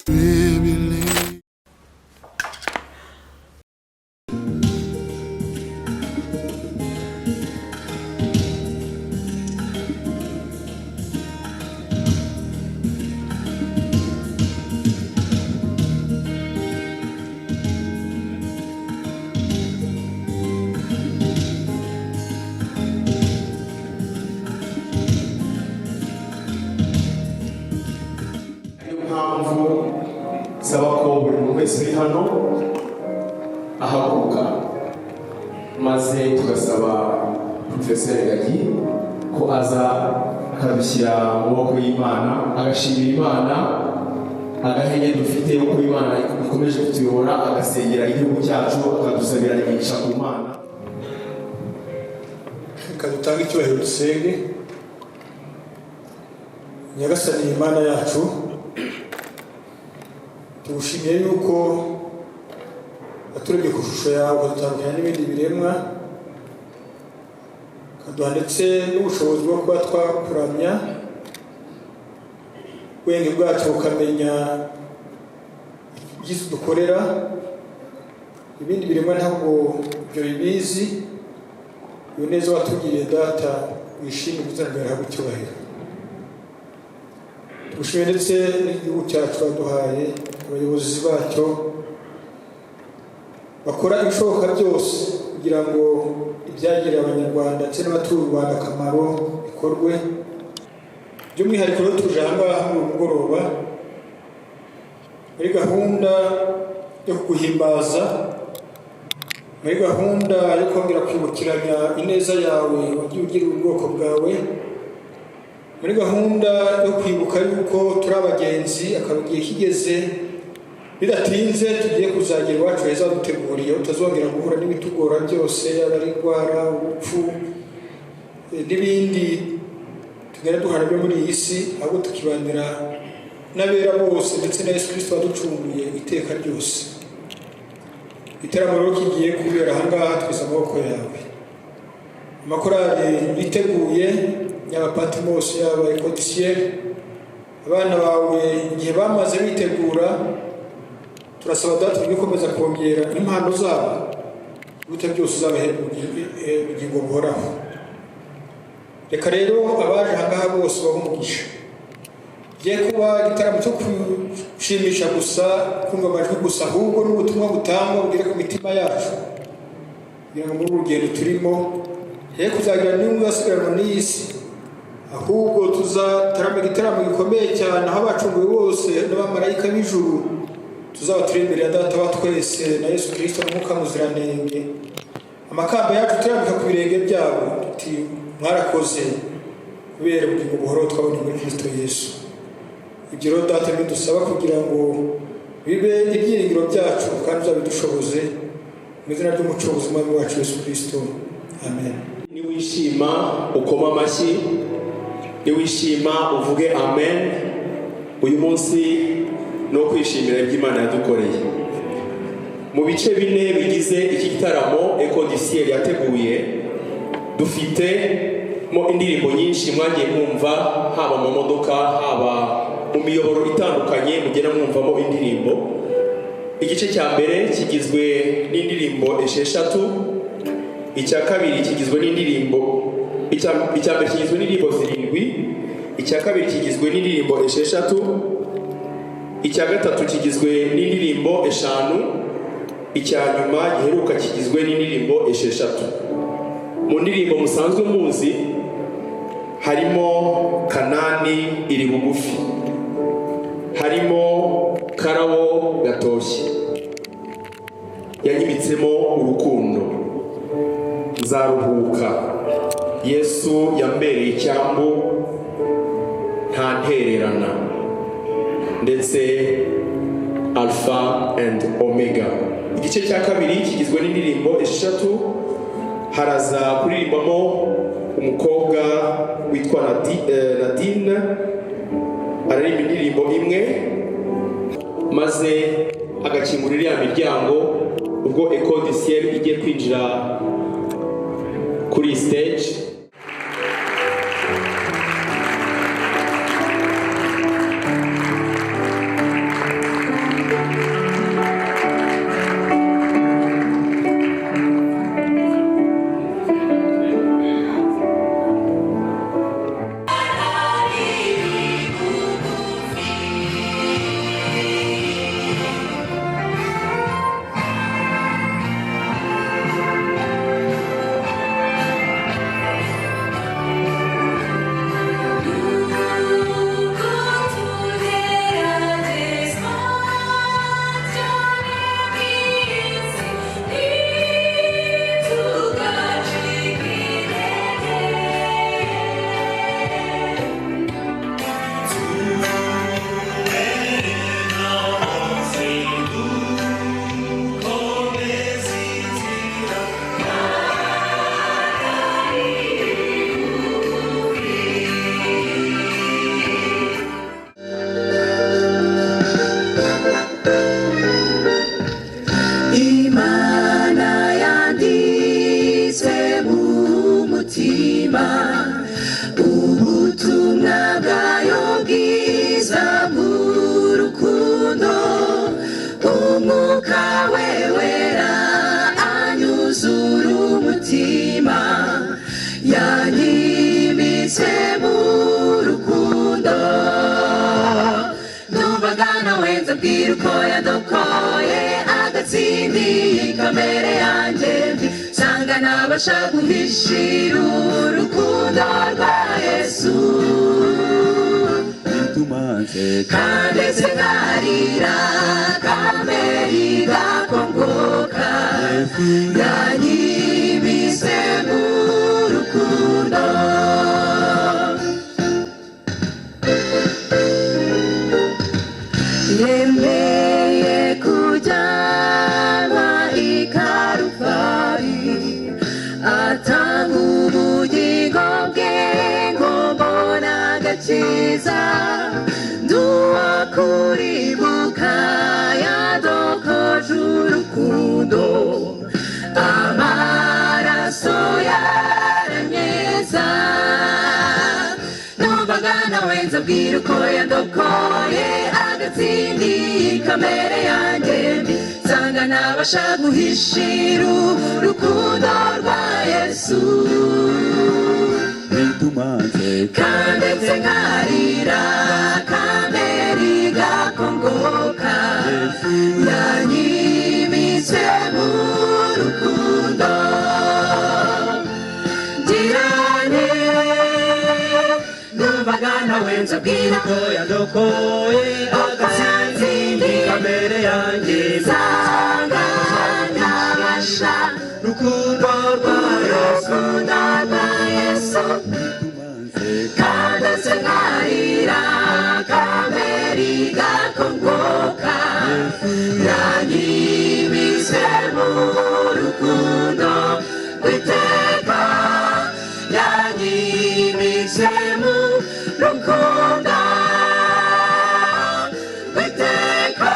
Believe. Niyo mpamvu nsaba ko buri muntu wese uri hano ahaguruka, maze tugasaba Porofeseri Gagi ko aza akadushyira mu maboko y'Imana, agashimira Imana agahenge dufite, uko Imana ikomeje kutuyobora, agasengera igihugu cyacu, akadusabira imigisha ku Mana. Reka dutange icyubahiro, dusenge. Nyagasani Imana yacu, tugushimiye yuko waturebye ku ishusho yawe, ukadutandukanya n'ibindi biremwa, ukaduha ndetse n'ubushobozi bwo kuba twakuramya, ubwenge bwacu bukamenya ibyiza dukorera. Ibindi biremwa ntabwo ibyo bibizi. Iyo neza watugiriye, Data, wishimire, izina ryawe rihabwe icyubahiro. Tugushimiye ndetse n'igihugu cyacu waduhaye, abayobozi bacyo bakora ibishoboka byose kugira ngo ibyagirira Abanyarwanda ndetse n'abatuye u Rwanda akamaro bikorwe. By'umwihariko rero tuje aha ngaha muri uyu mugoroba muri gahunda yo kuguhimbaza, muri gahunda yo kongera kwibukiranya ineza yawe wagiye ugirira ubwoko bwawe, muri gahunda yo kwibuka yuko turi abagenzi, akaba igihe kigeze, bidatinze tugiye kuzagera iwacu heza waduteguriye, utazongera guhura n'ibitugora byose, yaba ari indwara, urupfu n'ibindi tugenda duhura byo muri iyi si, ahubwo tukibanira n'abera bose ndetse na Yesu Kirisito waducunguye iteka ryose. Igitaramo rero kigiye kubera aha ngaha, twese amaboko yawe. Amakorali yiteguye, yaba Patmos, yaba Ekodisiyeri, abana bawe igihe bamaze bitegura, turasaba Data gukomeza kongera impano zabo, ibiruta byose uzabahe ubugingo buhoraho. Reka rero abaje aha ngaha bose babe umugisha. Giye kuba igitaramo cyo gushimisha gusa, kumva amajwi gusa, ahubwo n'ubutumwa butangwa bugere ku mitima yacu, kugira ngo muri uru rugendo turimo he kuzagira n'umwe uzasigaranwa n'iyi si, ahubwo tuzatarama igitaramo gikomeye cyane aho abacunguwe bose n'abamarayika b'ijuru tuzaba turi imbere ya Data wa twese na Yesu Kirisito n'Umwuka Muziranenge, amakamba yacu turambika ku birenge byabo tuti: "Mwarakoze kubera ubugingo buhoraho twabonye muri Kirisito Yesu." Ibyo rero, Data, bidusaba kugira ngo bibe ibyiringiro byacu, kandi uzabidushoboze mu izina ry'Umucunguzi, Umwami wacu Yesu Kirisito, amen. Niwishima ukoma amashyi, niwishima uvuge amen. Uyu munsi ni uwo kwishimira ibyo Imana yadukoreye. Mu bice bine bigize iki gitaramo Echo du Ciel yateguye, dufite mo indirimbo nyinshi mwagiye mwumva, haba mu modoka, haba mu miyoboro itandukanye mugenda mwumvamo indirimbo. Igice cya mbere kigizwe n'indirimbo esheshatu, icya kabiri kigizwe n'indirimbo, icya mbere kigizwe n'indirimbo zirindwi, icya kabiri kigizwe n'indirimbo esheshatu, icya gatatu kigizwe n'indirimbo eshanu, icya nyuma giheruka kigizwe n'indirimbo esheshatu. Mu ndirimbo musanzwe muzi harimo "Kanani iri bugufi", harimo "Karabo gatoshye", "Yanyimitsemo urukundo", "Nzaruhuka", "Yesu yambereye icyambu", "Nta ntererana", ndetse "Alpha and Omega". Igice cya kabiri kigizwe n'indirimbo esheshatu. Haraza kuririmbamo umukobwa witwa Nadine, araririmba indirimbo imwe, maze agakingura iriya miryango ubwo Echo du Ciel igiye kwinjira kuri stage. Kamere yanjye mbi, nsanga nabasha guhishira urukundo rwa Yesu. Kandi nkarira kamere igakongoka, yanyibise mu rukundo. Yemeye kujyanwa i Karuvali, atanga ubugingo bwe ngo mbone agakiza. Nduwa kuribuka yadokoje urukundo, amaraso yaranyeza. Numvaga nawe nzabwira uko yandokoye, agatsindi kamere yanjye mbi, nsanga nabasha guhishira urukundo rwa Yesu. Kandi nkarira kamere igakongoka, yanyimitse mu rukundo. Ngirane numvaga nawe nzabwira ko yandokoye, agatsinzi kamere yanjye, nsanga ntabasha rukundo rwa Yesu. Urukundo rwa Yesu. Kandi nkarira kamere igakongoka, yanyimitse mu rukundo rw'iteka, yanyimitse mu rukundo rw'iteka.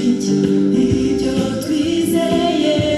Ibyo twizeye.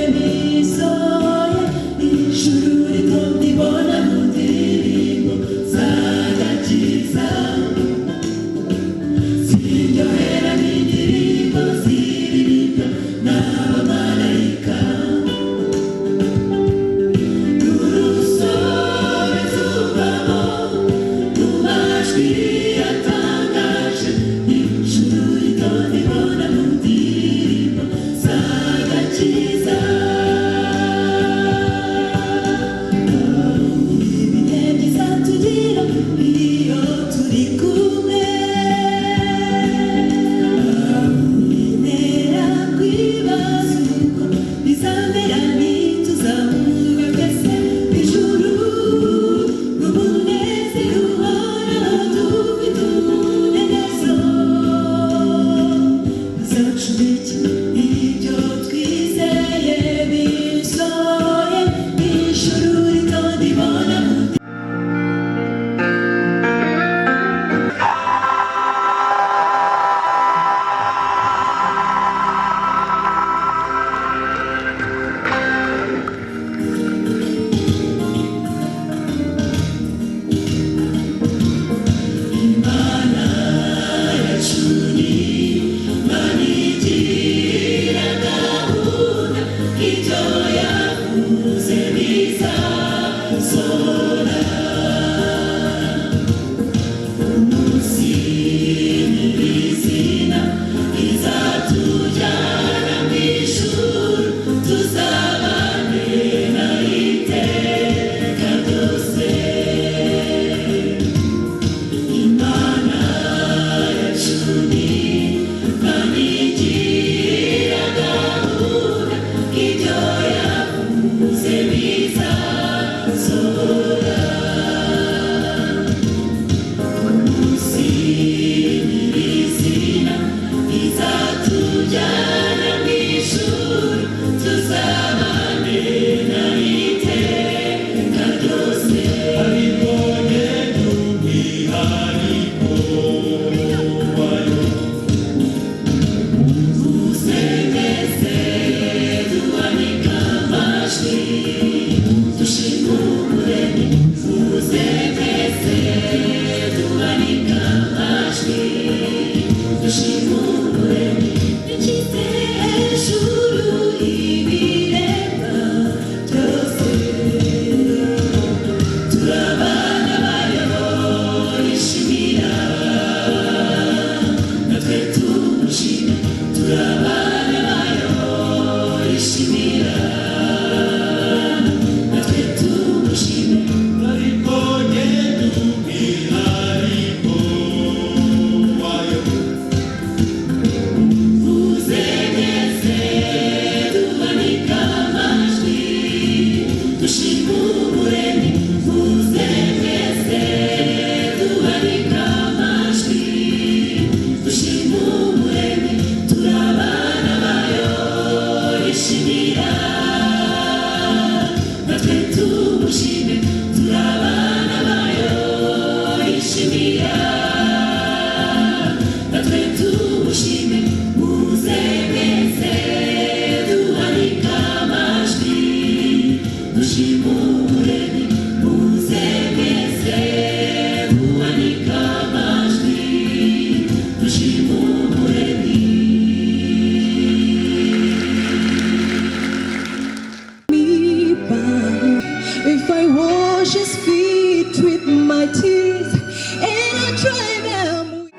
Me bound. If I wash his feet with my tears and I dry them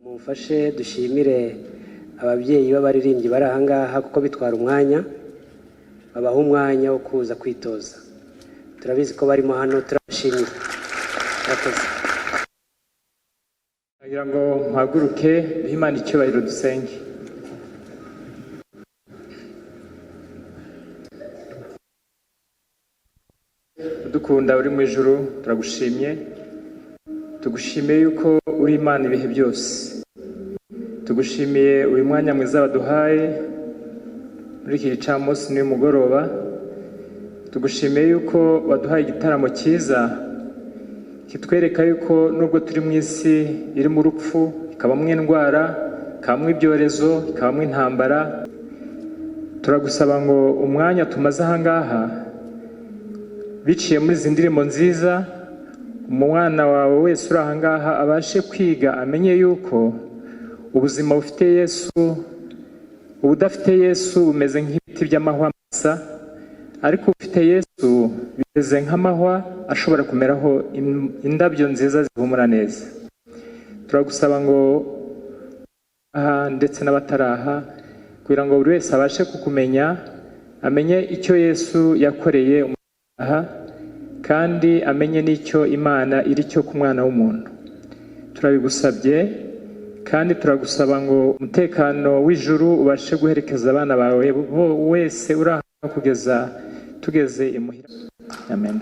Mumfashe dushimire ababyeyi b'abaririmbyi bari aha ngaha kuko bitwara umwanya, babaha umwanya wo kuza kwitoza. Turabizi ko barimo hano, turabashimira. Murakoze. Nagira ngo mpaguruke duhe Imana icyubahiro, dusenge. Udukunda uri mu ijuru, turagushimye. Tugushimiye yuko uri Imana ibihe byose. Tugushimiye uyu mwanya mwiza waduhaye muri iki gicamunsi n'uyu mugoroba. Tugushimiye yuko waduhaye igitaramo cyiza kitwereka yuko nubwo turi mu isi irimo urupfu, ikabamo indwara, ikabamo ibyorezo, ikabamo intambara, turagusaba ngo umwanya tumaze aha ngaha, biciye muri izi ndirimbo nziza, umwana wawe wese uri aha ngaha abashe kwiga, amenye yuko ubuzima bufite Yesu, ubudafite Yesu bumeze nk'ibiti by'amahwa masa, ariko ufite Yesu bimeze nk'amahwa ashobora kumeraho indabyo nziza zihumura neza. Turagusaba ngo aha ndetse n'abataraha, kugira ngo buri wese abashe kukumenya, amenye icyo Yesu yakoreye aha, kandi amenye n'icyo Imana iri cyo ku mwana w'umuntu. Turabigusabye kandi turagusaba ngo umutekano w'ijuru ubashe guherekeza abana bawe bo wese uri aha kugeza tugeze imuhira. Amen.